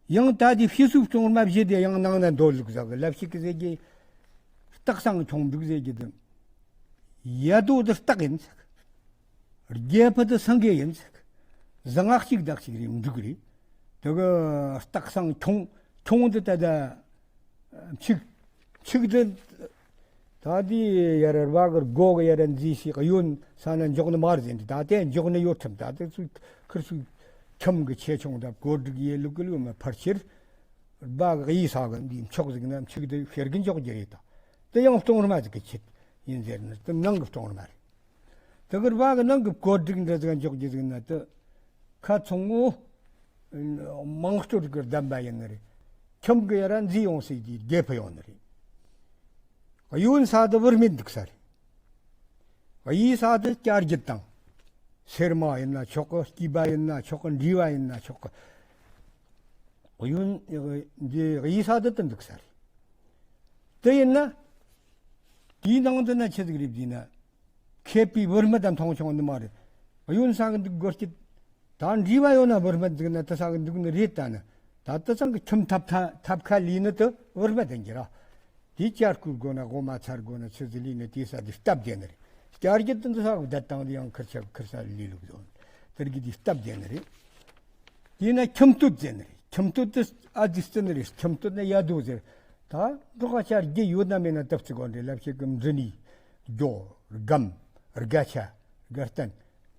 ཡང་ད་དེ་ཕྱི་སོའི་སྲུང་རྨ་བཞི་དེ་ཡང་ནང་ན་འདོད་ལུགས་ཟེར་གི། ལབ་ཤི་གི་ཟེར་གི། སྟག་སང་ཁྱུང་འབྲུག་ཟེར་གི་དེ། ཡ་དོ་དེ་སྟག་ཡིན་ཟེར་གི། རྒྱལ་པོ་དེ་སེང་གེ་ཡིན་ཟེར་གི། ཟངས་ང་གཅིག་དག་གཅིག་རེད། འབྲུག་རེད། དེ་གི་སྟག་སང་ཁྱུང་། ཁྱུང་དེ་ད་ད། མཆུག་མཆུག་དེ། ད་དེ་ཡ་ར་རྦ་གི་སྒོ་གི་ཡ་ར་འཛིན་ཞིག་གཡོན་ས་ན་འཇོག་ནི་མ་རེད་ཟེར་འདི། ད་དེ་འཇོག་ནི་ཡོད་ཁྲིམས། ད་དེ་ཚོའི་ཁུར་ཚོའི་ཁྱིམ་གི་ཆེ་ཆུང་དང་བཀོད་སྒྲིག་ཡེ་ལུགས་གི་ལུགས་མ་ཕར་ཕྱིར། རྦ་གི་གཡས་ས་གི་འདི་མཆོག་ཟིག་ན་མཆུག་དེ་ཤེར་གི་འཇོག་རྒྱུ་རེད། ད་དེ་ཡང་སྲུང་རྨ་ཟིག་གི་ཆེད་ཡིན་ཟེར་ནི། དེ་ནང་གི་སྲུང་རྨ་རེད། དེ་གི་རྦ་གི་ནང་གི་བཀོད་སྒྲིག་འདྲ་ཟིག་འཇོག་རྒྱུ་ཟིག་ན་དེ། ཁ་ཚང་ངོ་། དམངས་གཙོ་གི་བདམས་པ་ཡིན་ནི་རེད། ཁྱིམ་གི་ཡ་ར་འཛིན་ཡོང་སྲིད་ཀྱི་རྒྱལ་པོ་ཡོང་ནི་རེད། གཡོན་ས་དེ་བུད་མེད་འདུག་ས་རེད། གཡས་ས་དེ་བྱ་རྒྱུད་དང་། སེར་མོ་ཡིན་ན་ཆོག་གི། སྐྱེས་པ་ཡིན་ན་ཆོག་གི། འབྲིང་བ་ཡིན་ན་ཆོག་གི། གཡོན། འདི་གཡས་ས་དེ་དེ་འདུག་ས་རེད། དེ་ཡིན་ན། དེའི་ནང་དུ་ན་ཆི་ཟིག་རེད་བགྱིས་ན། མཁས་པའི་བུད་མེད་དང་མཐོང་ཆུང་ནི་མ་རེད། གཡོན་ས་གི་འདུག་དགོས་ཀྱི། ད་འབྲིང་བ་ཡོད་ན་བུད་མེད་འདུག་ན་དེ་ས་གི་འདུག་ནི་རེད། ད་ནི་ད་དེ་ཚང་གི་ཁྱིམ་ཐབ་ཐ་ཐབ་ཁ་ལས་ནི་དེ་བུད་མེད་ཡིན་གྱི་ར། དེ་བྱ་རྐུ་དགོ་ན་འོ་མ་འཚར་དགོ་ན་ཆི་ཟིག་ལས་ནི་དེ་ས་དེ་སྟབས་བདེ་ནི་རེད། བྱ་རྒྱུད་དེ་འདི་ས་གི་བསྡད་སྟངས་དེ་ཡང་ཁུར་ཆ་ཁུར་ས་ལས་ལུགས་ཡོད། དེར་གི་དེ་སྟབས་བདེ་ནི་རེད། དེས་ན་ཁྱིམ་སྟོད་ཟེར་ནི་རེད། ཁྱིམ་སྟོད་དེ་ཨ་ཙི་སྟེ་ནི་རེད། ཁྱིམ་སྟོད་ན་ཡ་དོ་ཟེར། ད་འབྲོག་ཁ་ཆ་རྒྱུ་ཡོད་ན་མེད་ན་སྟབས་ཚིག་གོ་འདྲེ་ལབ་ཤེས་གི། འབྲི་ནི། སྒྱོ། སྒམ། སྒ་ཆ། སྒ་སྟན།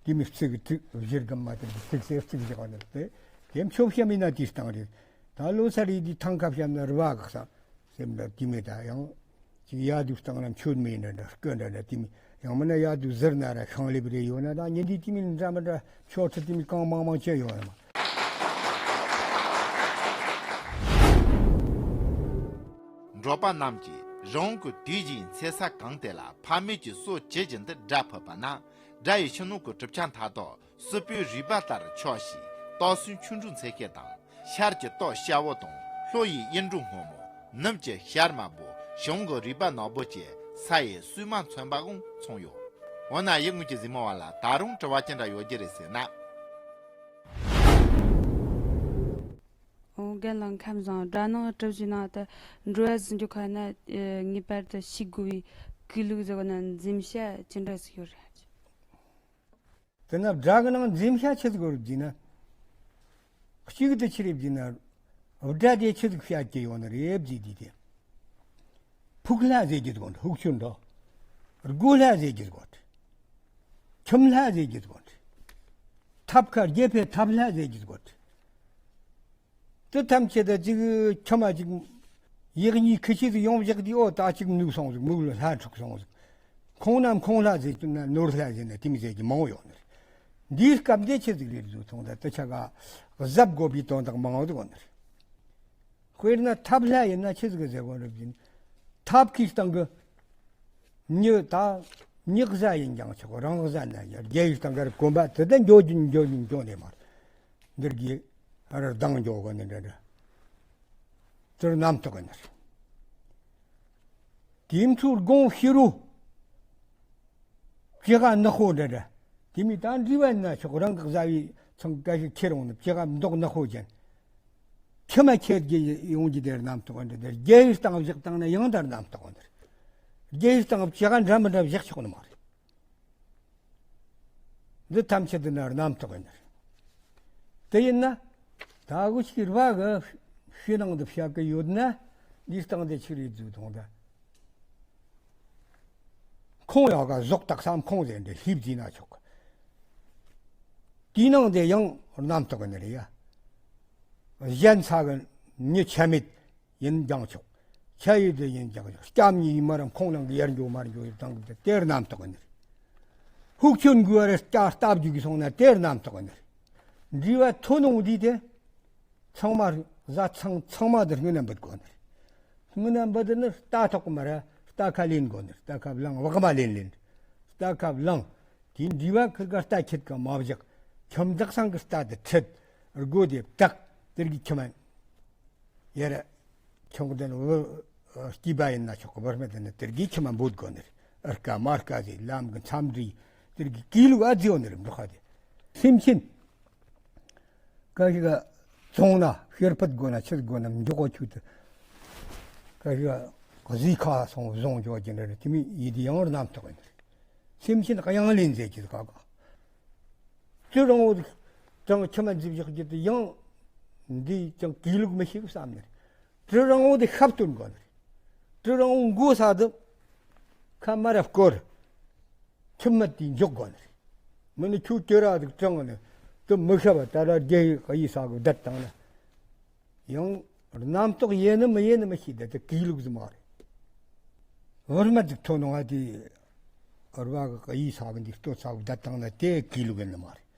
དེ་མི་གཙིགས་གི་གཙིགས། བཞིར་སྒམ་མ་དེ་གི་གཙིགས་སེ་གཙིགས་ཟེར་ག་ནི་དེ། དེ་མཆོད་བཤམས་ཡིན་ན་དེའི་སྟངས་རེད། ད་ལོ་སར་རེད་དེ་ཐང་ཁ་བཤམས་ན་རུ་བ་གི་ས་སེམས་ལ་དེ་མེད། ད་ཡང་ཅིག་ཡ་དུ་སྟངས་ན་མཆོད་མེ་འདྲ་འདྲ་སྐུ་འདྲ་འདྲ་དེ་མི། ཡང་མིན་ན་ཡ་དུ་ཟུར་ན་ར་ཤིང་ལེབ་རེ་ཡོད་ན། ད་ཉིན་དེ་དེ་མི་འདྲ་མི་འདྲ་མཆོད་ཁྲི་དེ་མི་གང་མང་མང་བྱས་ཡོད་ན་མ། འབྲོག་པ་རྣམས་ཀྱིས་རང་གི་དུས་བཞིའི་འཚོ་ས་གང་དེ་ལ་ཕ་མེས་ཀྱི་སྲོག་བཅད་བཞིན་དུ་སྒྲ་ཕབ་པ་ན། དགྲ་ཡི་ཕྱི་ནང་གི་གྲུབ་ཆ་མཐའ་དག་སྲིད་པའི་རུས་པ་ལྟར་ཆགས་ཤིང་། སྟག་སེང་ཆོ་འཕྲུལ་འཚེར་ཤེལ་དང་། ཤར་གྱི་སྟག་ཤ་བོ་དང་། ལྷོ་ཡི་གཡུ་འབྲུག་སྔོན་མོ། ནུབ་ཀྱི་ཤར་དམར་པོ། བྱང་གི་རུས་པ་ནག་པོ་བཅས་ས་ཡི་སྲུང་མ་མཚོན་པའང་མཚུངས་ཡོད། འོ་ན་ཡུལ་དངོས་ཀྱི་གཟིགས་མོ་བ་ལ་ད་རུང་དྲི་བ་ཅི་འདྲ་ཡོད་རྒྱུ་རེད་ཟེར་ན། ཨོ། རྒན་ལགས་ཁམས་བཟང་། སྒྲ་ནང་གྲུབ་གཞི་ནང་དུ་འགྲོ་བ་ཟིན་རྒྱུ་ཁ་ན་ངེས་པར་དུ་ཤེས་དགོས་པའི་གུས་ལུགས་ཟེར་བ་ན་འཛེམ་བྱ་ཅི་འདྲ་ཞིག་ཡོད་རེད། དེ་ན་སྒྲ་གི་ནང་འཛེམ་བྱ་ཆི་ཟིག་ཡོད་རེད་བགྱིས་ན། གཅིག་དེ་ཆི་རེད་བགྱིས་ན། སྒྲ་དེ་ཆི་ཟིག་བཤད་ཀྱི་ཡོད་ནི་རེད་བགྱིས་དུས་དེ། ཕུག་ལྷ་ཟེར་གྱི་ཟིག་གོ་འདྲ། ཕུག་ཆུ་འདྲ། སྒོ་ལྷ་ཟེར་གྱི་ཟིག་གོ་འདྲ། ཁྱིམ་ལྷ་ཟེར་གྱི་ཟིག་གོ་འདྲ། ཐབ་ཁ་རྒྱལ་ཕེ་ཐབ་ལྷ་ཟེར་གྱི་ཟིག་གོ་འདྲ། དེ་ཐམས་ཅད་དུ་ཅིག་ཁྱིམ་མ་ཅིག་ཡག་ཉིས་ཁི་ཆི་ཟིག་ཡོང་བཞག་དུས། ཨོ་ད་ཅིག་ནུབ་སོང་ཟིག་མུག་ལ་ལྷ་འཁྲུག་སོང་ཟིག་ཁོང་རྣམས་ཁོང་ལྷ་ཟེར་གྱི་ན་ནོར་ལྷ་ཟེར་ན་དེ་མི་ཟེར་གྱི་མང་བོ་ཡོད་ནི་རེད། འདིའི་སྐབས་འདི་ཆི་ཟིག་རེད་ཟིག་མཐོང་ད་དེ་ཆ་ག་གཟབ་དགོས་པའི་དོན་དག་མང་བོ་ཟིག་ཡོད་ནི་རེད། དཔེར་ན་ཐབ་ལྷ་ཡིན་ན་ཆི་ཟིག་ཟེར་དགོས་རེད་ཟེར་ན། ཐབ་ཁའི་སྟེང་གི་མྱི་ད་མྱི་བཟའ་ཡིན་ཀྱང་ཆོག་རང་བཟའ་ན་ཡང་རྒྱལ་བའི་སྟེང་གར་གོམ་པ་དེ་ད་འགྱོ་རྒྱུ་འགྱོ་རྒྱུ་འགྱོ་ནས་མར་འདིར་གྱི་ར་ལྡང་འགྱོ་གོ་ནི་འདྲ་འདྲ། དེར་རྣམ་རྟོག་གི་ནི་རེད། དེ་མཚོའི་དགོང་ཤི་རུ། ཅི་ག་ནག་པོ་འདྲ་འདྲ། དེ་མི་ད་འདྲི་བ་ན་ཆོག་རང་གི་བཟའ་བའི་ཚང་ཀ་ཞིག་ཁྱེར་འོང་ནི་ཅི་ག་མདོག་ནག་པོ་ཅན། ཁྱི་མ་ཁྱེར་གྱི་ཡོང་གྱི་དེར་རྣམ་རྟོག་འདྲ་དེར་རྒྱལ་བའི་སྟེང་བཞག་བཏང་ན་ཡང་དར་རྣམ་རྟོག་འདྲ། རྒྱལ་བའི་སྟེང་ཅི་ག་འདྲ་མི་འདྲ་བཞག་ཆོག་ནི་མ་རེད། འདི་ཐམས་ཅད་འདི་ན་རྣམ་རྟོག་ཡིན་ནི་རེད། དེ་ཡིན་ན། ད་འུ་ཅག་ར་བ་གི་ཕྱི་ནང་དུ་བཤད་གི་ཡོད་ན། འདིའི་སྟེང་དེ་ཆི་རེད་ཟེར་དང་ད། ཁོང་ཡག་ག་ཟོག་བཏགས་སམ་ཁོང་ཟེར་འདི་ལྷིབ་ཟིན་ན་ཆོག་གི། དེའི་ནང་དེ་ཡང་རྣམ་རྟོག་ཡིན་ནི་རེད་ཡ། གཞན་ས་གི་མྱི་ཆ་མེད་ཡིན་ཀྱང་ཆོག་ཆ་ཡོད་དེ་ཡིན་ཀྱང་ཆོག་སྐྱབས་གཉིས་ཡིན་མ་རུང་ཁོང་རང་གི་ཡར་འགྱོ་མར་འགྱོ་ཡོད་དང་གི་དེ་རྣམ་རྟོག་ཡིན་ནི་རེད། ཧུག་ཆོན་དགོས་རེ་སྐྱ་སྟབས་རྒྱུག་གི་སོང་ན་དེ་རྣམ་རྟོག་ཡིན་ནི་རེད། འདྲི་བ་ཐོ་ནོང་འདི་དེ། ཚང་མ་བཟའ་ཚང་ཚང་མ་དེ་སྔོན་ན་འབུད་དགོས་ནི་རེད། སྔོན་ན་འབུད་དེ་ནི་རྟ་ཐོག་གི་མ་ར་རྟ་ཁ་ལེན་དགོས་ནི་རེད། རྟ་ཁ་བླངས་བག་མ་ལེན་ལེན། རྟ་ཁ་བླངས། དེའི་འདྲི་བ་ཁིར་ག་རྟ་ཁྱེད་ཀ་མ་བཞག་ཁྱིམ་བདག་ཚང་གི་རྟ་དེ་ཁྲིད། སྒོ་དེ་བཏགས། དེར་གི་ཁྱིམ་མ། ཡར། ཁྱུང་ལྡན་བུ། སྐྱིད་པ་ཡིན་ན་ཆོག་གི་བར་མེད་དེ་ནི་དེར་གི་ཁྱིམ་མ་འབོད་དགོས་ནི་རེད། ཨར་ཀ་མར་ཀ་ཟེར་ལམ་གི་མཚམས་འདྲི། དེར་གི་གི་ལུག་ཨ་ཛི་ཡོད་ནི་རེད་འབྲོག་ཁ་དེ། སེམས་ཅན། ཀ་ཞིག་བཙོང་ན་ཤེར་ཕུད་དགོས་ན་ཆི་དགོས་ན་མགྱོགས་པོ་ཆུ་དེ། ཀ་ཞིག་གཟིག་ཁ་སོང་བཟུང་འཇོག་གི་འདྲ་རེད། དེ་མི་ཡིད་དེ་ཡང་རྣམ་རྟོག་ཡིན་རེད། སེམས་ཅན་གཡང་ལེན་མཛད་ཀྱི་ཀ་ཀ་ཅི་རང་བོ་དེ་ཀྱང་ཁྱིམ་མ་འཛིབ་བཞག་རྒྱུ་དེ་ཡང་། འདི་ཀྱང་གི་ལུག་མི་ཤེས་བསམ་ནས། ཅི་རང་བོ་དེ་ཤབ་སྟོན་དགོས་ནས། ཅི་རང་བོ་མགོ་ས་དེ། ཁ་མ་ར་སྐོར། ཁྱིམ་མ་དེ་འཇོག་དགོས་ནས། མི་ནི་ཁྱོད་ཅི་ར་དེ་ཀྲང་ནས། དེ་མི་ཤ་བ་ད་ར་རྒྱལ་ཡི་ཡི་ས་གི་བསྡད་བཏང་ན། ཡང་རྣམ་རྟོག་ཡེ་ནི་མི་ཡེ་ནི་མི་ཤེས། ད་དེ་གི་ལུག་ཟིག་མ་རེད། བར་མ་ཟིག་ཐོན་ནོ་ང་དེ། ར་བ་གི་ཡི་ས་གི་འདི་ལྟོ་ཚ་གི་བསྡད་བཏང་ན་དེ་གི་ལུག་ཡིན་ནི་མ་རེད།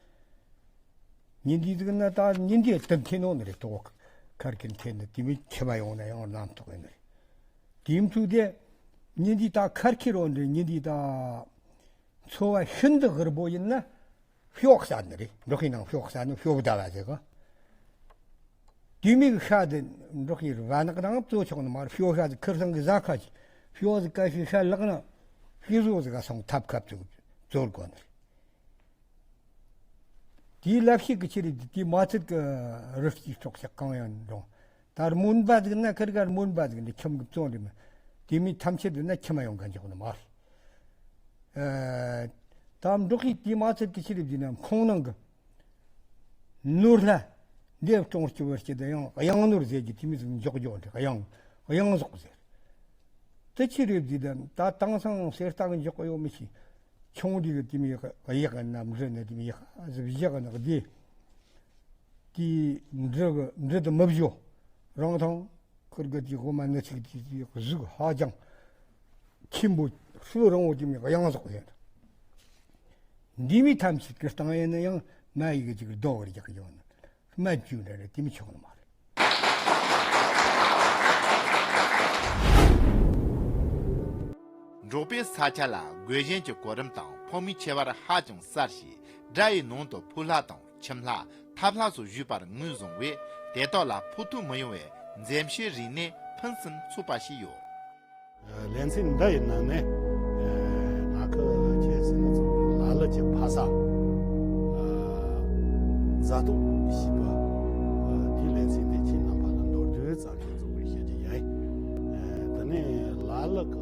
ཉིན་འདི་ཟིག་ན་ད་ཉིན་འདི་དུ་འཁེལ་ནོ་ནི་རེད། དོ་ཁར་ཁེལ་འཁེལ་ནི་དེ་མི་ཁྱི་མ་ཡོང་ན་ཡང་རྣམ་རྟོག་ཡིན་ནི་རེད། དེ་མཚུངས་དེ། ཉིན་འདི་ད་ཁར་ཁེལ་རོ་འདི་ཉིན་འདི་ད། འཚོ་བ་ཤིན་ཏུ་ཧུར་པོ་ཡིན་ན། ཤོག་ཟ་ནི་རེད། འབྲོག་ཁའི་ནང་ཤོག་ཟ་ནི་ཤོག་ཟླ་བ་ཟེར་གི། དུས་མིག་ཤ་དེ་འབྲོག་ཁའི་ར་ནག་དང་གཙོ་ཆོག་ནི་མ་རེད། ཤོག་ཤ་དེ་ཁིར་སང་གི་ཟ་ཁ་ཅིག་ཤོག་ཟིག་ཀ་ཤི་ཤ་ལག་ན་ཤི་བཟོ་ཟིག་ག་སོང་ཐབ་ཁབ་ཚུགས་བཙོར་དགོས་ནི་རེད། དེའི་ལབ་ཤེས་ཀྱི་ཆི་རེད། དེའི་མ་ཚད་ཀྱི་རི་སྐྱེས་སྲོག་ཆགས་གང་ཡང་འགྲོ། ད་རྨོན་པ་ཟིག་ན་ཁིར་ག་རྨོན་པ་ཟིག་འདི་ཁྱིམ་གི་བཙོང་རེད་མ། དེ་མི་ཐམས་ཅད་འདི་ན་ཁྱིམ་མ་ཡོང་ག་འཇོག་ནི་མ་རེད། ཨ། ད་འབྲོག་ཁའི་དེ་མ་ཚད་ཀྱི་ཆི་རེད་ཟེར་ན་ཁོང་ནང་གི་ནོར་ལྷ་འདེབས་གཏོང་སྤྱི་བོར་སྐྱེ་དེ་ཡང་གཡང་ནོར་ཟེར་གྱི་དེ་མི་ཟིག་འཇོག་འཇོག་འདྲ། གཡང་གཡང་ཟོག་ཟེར། དེ་ཆི་རེད་ཟེར་ན་ད་དེང་སང་གསེར་རྟ་གི་འཇོག་གི་ཡོད་མི་ཤེས། ཆུང་འདི་གི་དེ་མི་གཡག་གི་ནམ་འབྲི་ནི་དེ་མི་གཡག་གཟི་བཞག་གི་ནག་དེ། དེ་འབྲི་གི་འབྲི་དུ་མི་བཞོ། རང་ཐང་། ཁུར་གི་དེ་གོ་མ་ནི་ཚིག་དེ་དེ་གཟུགས་ཧ་ཅང་ཆེན་པོ་ཧྲུལ་རིང་བོ་དེ་མི་གཡང་ཟོག་ཡིན། འདི་མི་ཐམས་ཅད་ཀྱི་སྟེང་ཡིན་ན་ཡང་མ་ཡི་གི་ཅིག་རྡོ་བར་རྒྱག་ཡོང་ན་སྨན་བཅོས་འདྲ་རེད། དེ་མི་ཆོག་ནི་མ་རེད། འབྲོག་པའི་ས་ཆ་ལ་དགོས་གཞན་གྱི་གོ་རིམ་དང་ཕོ་མོའི་ཁྱད་པར་ཧ་ཅང་གསལ་ཞིང་། སྒྲ་ཡི་ནང་དུ་ཕུ་ལྷ་དང་ཁྱིམ་ལྷ། ཐབ་ལྷ་སོགས་བཞུགས་པར་ངོས་བཟུང་བས། དེ་དག་ལ་ཕུ་ཐུག་མི་ཡོང་བའི་འཛེམ་བྱའི་རིག་གནས་ཕུན་སུམ་ཚོགས་པ་ཞིག་ཡོད། ལེ་ཚན་འདི་ཡི་ནང་ནས་ང་ཁ་ཆེ་ཟིན་ཚོ་ལ་ལ་གྱི་ཕ་ས་བཟའ་བཏུང་ཞིབ་པ་དེ་ལེ་ཚན་དེ་ཁྱེད་རྣམ་པ་ལ་མདོར་བསྡུས་ཙམ་ཞིག་གཙོ་བོར་བཤད་ཀྱི་ཡིན། དེ་ནས་ལ་ལ་གི